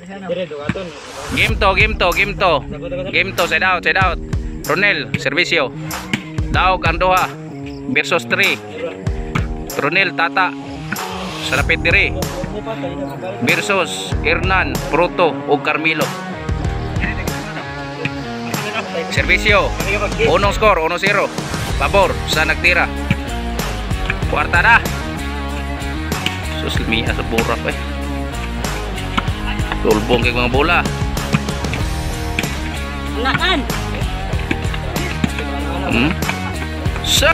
Game to, game to, game to. Game to, side out, side out. Ronel, servisyo. Daog ang duha versus 3. Ronel, Tata. Sa lapit diri. Versus Hernan, Proto ug Carmelo. Servisyo. Unong score, 1-0. Pabor sa nagtira. Kwarta na. Sus, mia sa burak eh. Tulbong kay mga bola. Anakan. Sa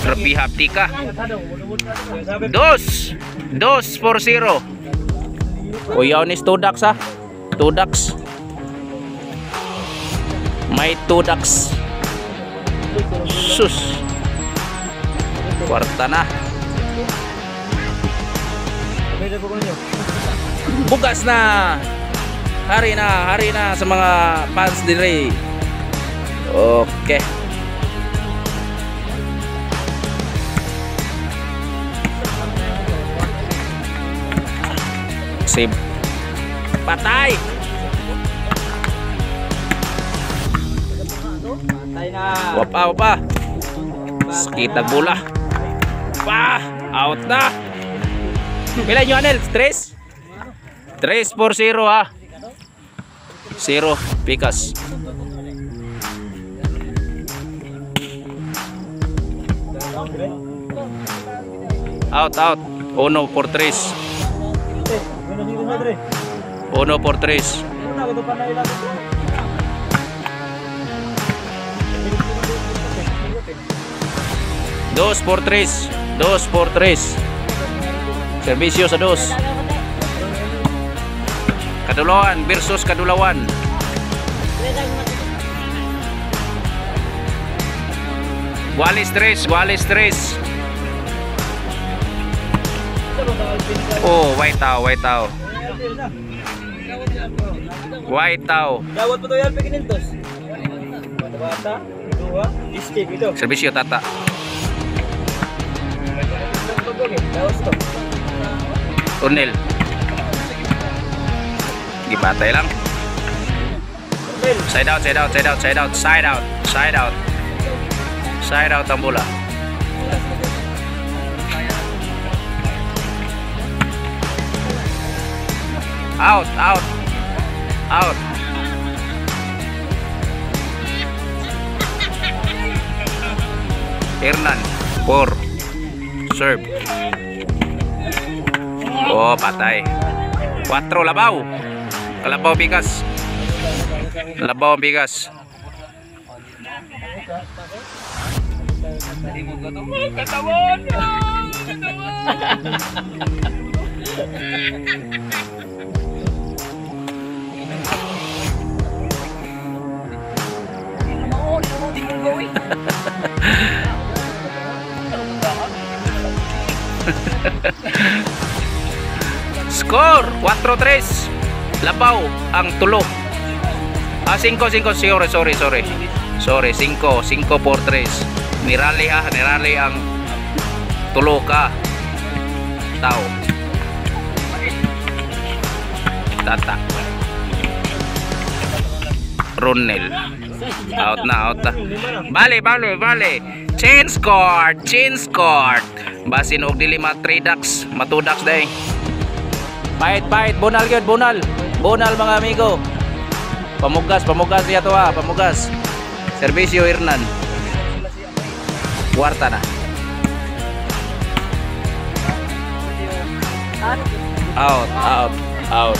Grabe haptika. Dos. 2-4-0. Kuyaw ni 2 ducks ha. 2 ducks. May 2 ducks. Sus. Kwarta na. Bugas na. Hari na sa mga fans dire. Okay. Save. Patay. Patay na. Wapa, wapa. Sakit ang bola. Pa, out na. Pila nyo, Anel? 3? 3-4-0 ha. 0 pikas. Out, out. 1-4-3. 1-4-3. 2-4-3. 2-4-3. Servisyo sa dos. Kadulawan versus Kadulawan. Walis 3, Walis 3. Oh, white tao, white tao. White tao. Dawat pa to yan, Pikinintos. Bata, dua, iskip ito. Servisyo Tata. Ronel. Gipatay lang. Side out, side out, side out, side out, side out, side out. Side out ang bola. Out, out. Out. Hernan, 4. Serve. Oh, patay. 4 labaw. Kalabaw bigas. Labaw ang bigas. Katawan! Score 4-3. Labaw ang tulo. Ah, 5-5. Sorry, sorry, sorry. Sorry, 5, 5-4-3. Nirali ah, nirali ang tulo ka. Tao. Tata. Ronel. Out na, out na. Bale, bale, bale. Change court, change court. Basin og dili ma 3 ducks, ma 2 ducks day. Pahit, pahit, bunal gyud, bunal. Bunal mga amigo. Pamugas, pamugas diya to ha, pamugas. Servisyo Hernan. Kwarta na. Out, out, out.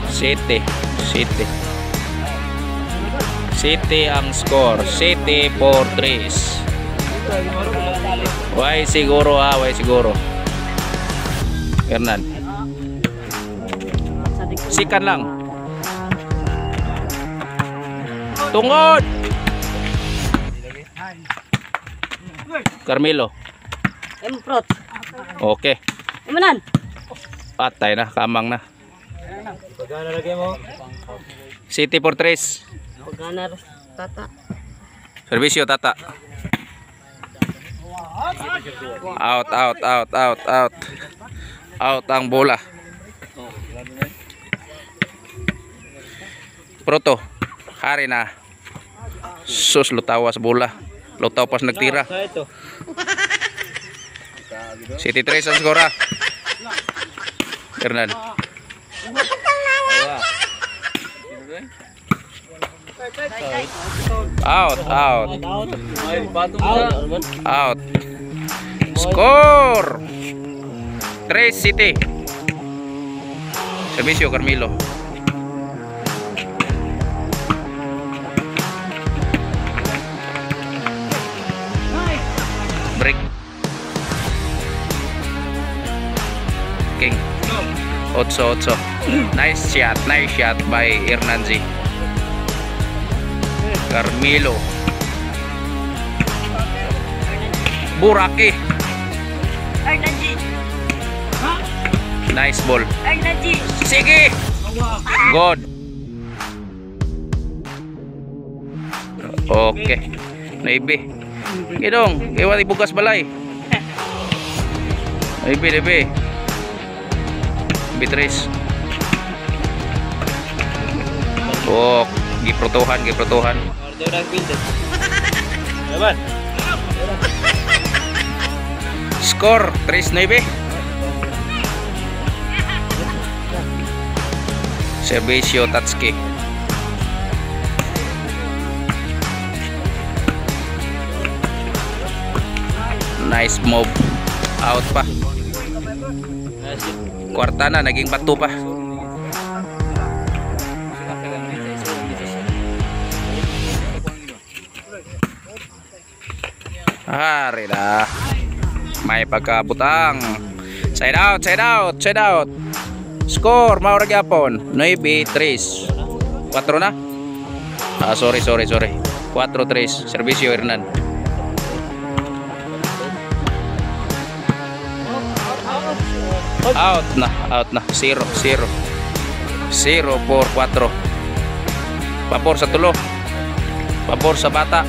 City, City. City ang score. City 4-3. Way siguro ha, way siguro. Hernan. Sikan lang. Tungod. Carmelo. Emprot. Okay. Imanan. Patay na, kamang na. Pagana lagi mo. City 4-3. Pagana Tata. Servisyo Tata. Out, out, out, out, out. Out ang bola. Proto. Hari na. Sus, lutawa sa bola. Lutaw pas nagtira. Sa ito. City 3 ang skora. Hernan. Out, out, Ay, patong na. Out. Score! 3 City. Servisyo Carmilo. Break. King. 8-8. Nice shot by Hernanzi. Carmilo. Buraki. Hernanji. Nice ball. Hernanji. Sige! Good. Okay. Naibi. Gidong, kaya wala bugas balay. Naibi, naibi. Beatrice. Oh, giprotohan, giprotohan. Order ng building. Laban. Score 3-9. Servisyo Tatsuki. Nice move. Out pa. Kwarta na, naging bato pa. Hari na. May pagkabutang. Side out, side out, side out. Score, mao ra gyapon. 9-3. 4 na. Ah, sorry, sorry, sorry. 4-3. Servisyo Hernan. Out na, out na. 0, 0. 0, 4, 4. Pabor sa tulo. Pabor sa bata.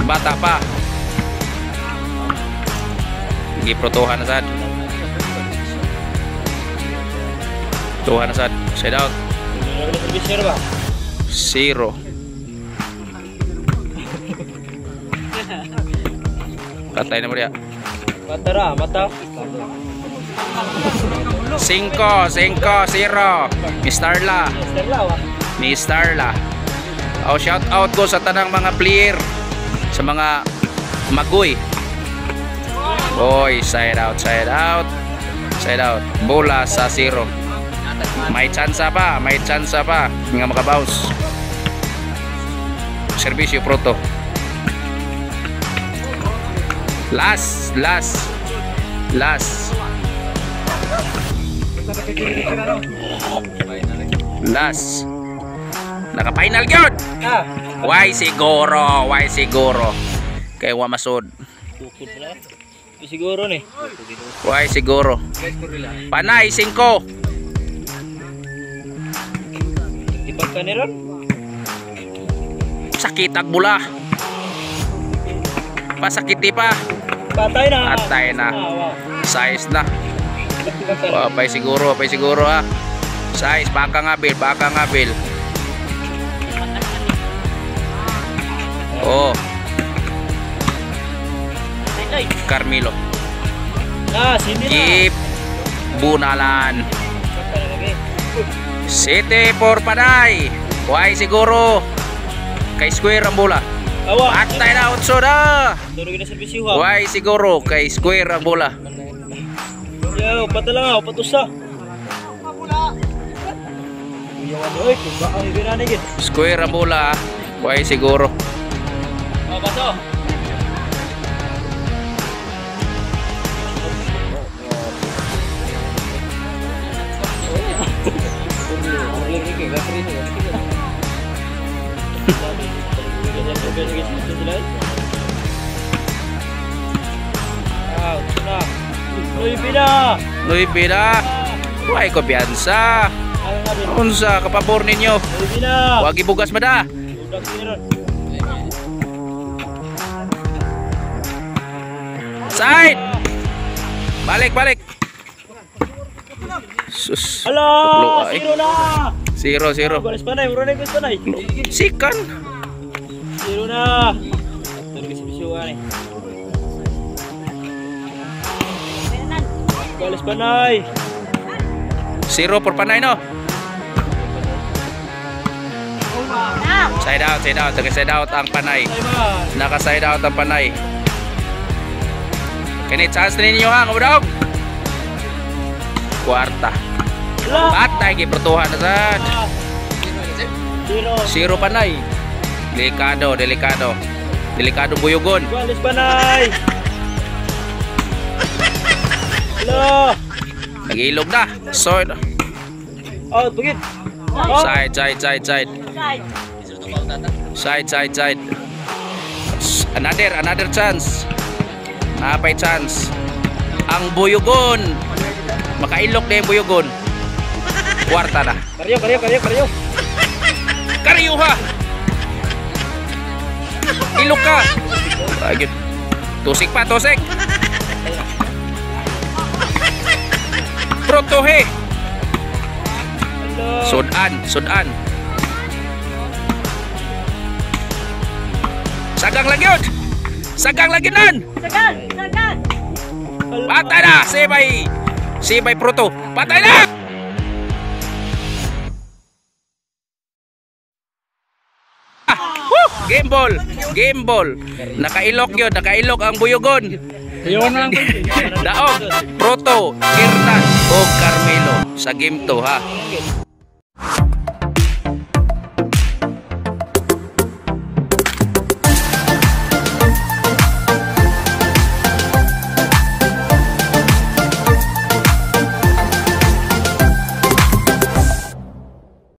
Bata pa. Giprotohan na sad. Tuhan na sad. Side out. Servisyo ba? 0. Patay na mo diya. Mata ra, mata. 5, 5, 0. Mr. La. Mr. Lawa. Ni Starla. Oh, shout out ko sa tanang mga player, sa mga magoy. Boy, side out, side out. Side out. Bola sa zero. May chance pa, may chance pa nga makabounce. Servisyo Proto. Last, last. Last. Last. Naka-final gyud. Ah. Why siguro? Why siguro? Kay wa masud. Tukod pala. Siguro ni. Why siguro? Panay 5. Ipag ka ni ron? Sakit ang bula. Pasakiti pa. Patay na. Patay na. Ah, wow. Size na. Wapay siguro, wapay siguro ha. Size, baka nga bil, baka nga bil. Oh, Ay, Carmilo. Ah, sini na. Keep Bunalan. Patay na lagi. City for Panay. Why siguro? Kay Square ang bola. Awa. Patay na, otso na. Turo na servisyo ha. Why siguro? Kay Square ang bola. Yo, patay lang ah, patusa. Kuya ano oy, kung ba ang ibinani gid. Square ang bola. Ah. Why siguro? Oh, baso. Na. Nuibe na. Why kumpiyansa? Unsa kapabor ninyo? Na. Wag ibugas mada. Side. Balik, balik. Sus. Hala, Tuklo, ay. zero na. Zero, zero. Goles panay, mura na yung goles panay. Sikan. Zero na. Tulog sa bisuan eh. Goles panay. Zero por panay, no? Side out, side out. Taga side out ang panay. Simon. Naka side out ang panay. Kini chance ninyo ha, kabudog. Kwarta. Hala. Patay giprotuhan na sad. Zero. Zero panay. Delikado, delikado. Delikado buyugon. Goles panay. Hala. Nag-ilog na. So, Out, bugit. Out. Side, side, side, side. Side. Side, side, side. Another, another chance. Napay chance. Ang buyugon. Makailok na yung buyugon. Kwarta na. Karyo, karyo, karyo, karyo. Kariyuha! Ilok ka! Ay, gyud. Tusik pa, tusik! Protohe! Hala. Sudan, sudan. Sagang lagi yun! Sagang lagi nun! Sagal! Sagal! Hala. Patay na! Sibay! Sibay Proto! Patay na! Ah! Woo! Game ball! Game ball! Nakailok yun! Nakailok ang buyugon! Daog, Proto, Hernan o Carmelo sa game 2 ha.